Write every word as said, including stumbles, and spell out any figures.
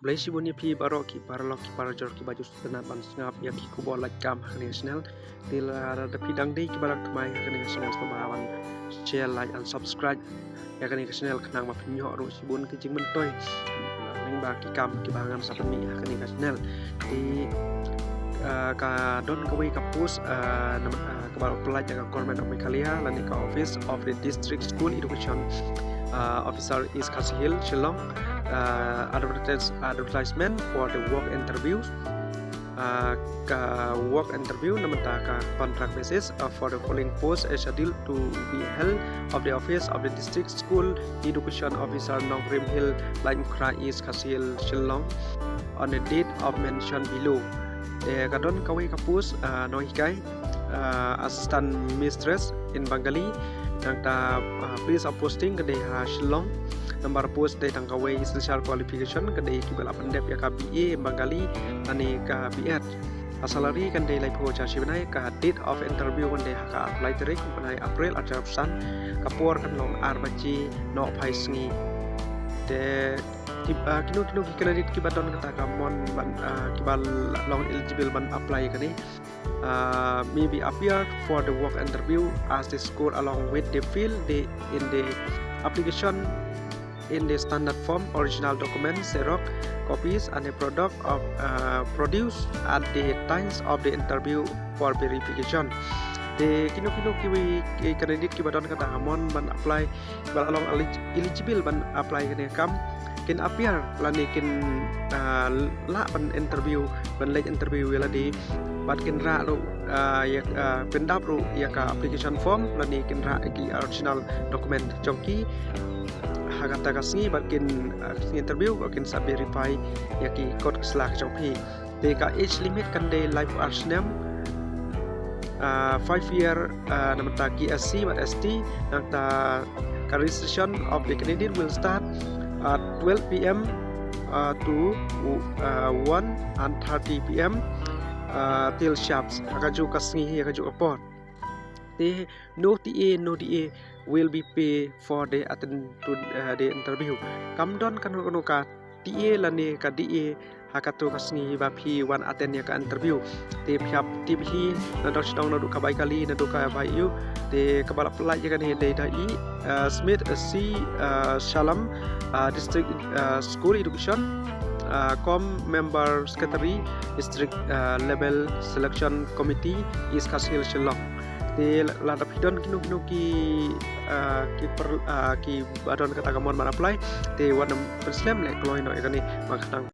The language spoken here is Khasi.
Khublei shibun ïa phi baroh ki paralok ki parajor kiba ju sngewtynnat ban sngap ïa ki khubor lait kam ha kane ka channel. Te lada phi dang dei kiba dang thymmai ha kane ka channel, sngewbha ban share, like and subscribe ïa kane ka channel khnang ba phin ïoh ruh shibun ki jingmyntoi lyngba ki kam kiba ngan sa pynmih ha kane ka channel. Te, ah, ka don kawei ka post, ah, nam-, ah, kaba la pynlait da ka Government of Meghalaya lane ka Office of the District School Education, ah, Officer East Khasi Hills, Shillong, ah, advertise, advertisement for the work interview. Ah, ka work interview na bynta ka contract basis, ah, for the following post is scheduled to be held of the Office of the District School Education Officer, Nongrim Hill, Laitumkhrah East, Khasi Hills, Shillong, on the date of mention below. Te ka don kawei ka post, ah, nonghikai, ah, assistant mistress in Bengali, nangta, ah, place of posting ka dei ha Shillong. Number post dei tang kawei, essential qualification ka dei kiba la pyndep ïa ka B A in Bengali lane ka B Ed. Ka salary kan dei laiphew hajar shi bnai, ka date of interview kan dei ha ka arphew lai tarik bnai April arhajar arphew san, ka por kan long ar baje noh phai sngi. Te ki, ah, kino kino ki candidate kiba don kata ka mon ban, ah, kiba long eligible ban apply kane. Ah, may be appear for the work interview as they score along with the field they in the application in the standard form, original document, xerox copies and a product of, ah, produce at the times of the interview for verification. Te kino kino ki, ki candidate kiba don kata ka mon ban apply, ba la long elig-, eligible ban apply kane ka kam, kin appear lane kin, ah, lah ban interview, ban leit interview ïa lade, bad kin rah ruh, ah, ïa, ah, pyndap ruh ïa ka application form lane kin rah ïa ki original document jong ki ha kata ka sngi, bad kin, ah, sngi interview bad kin sa verify ïa ki kot ki sla ki jong phi. Te ka age limit kan dei laiphew ar snem, ah, five year, ah, na bynta ki S C bad S T, nangta ka registration of the candidate will start at twelve P M, ah, to, ah, one and thirty P M, ah, till sharp ha kajuh ka sngi, ha kajuh ka por. Te no T A, no D A will be pay for the attend to, ah, the interview. Kam don kano kano ka T A lane ka D A ha kato ka sngi ba phi wan attend ïa ka interview. Te phi hap tip hi naduh shnong, naduh ka bai kali, naduh ka bai ïew. Te kaba la pynlait ïa kane dei da i, ah, Smith, ah, C, ah, Shalam, ah, District, ah, School Education, ah, cum Member Secretary, District, ah, Level Selection Committee, East Khasi Hills, Shillong. Te lada phi don kino kino ki, ah, ki per-, ah, kiba don kata ka mon ban apply, te wat nym pynslem leh kloi noh ïa kane, ba khnang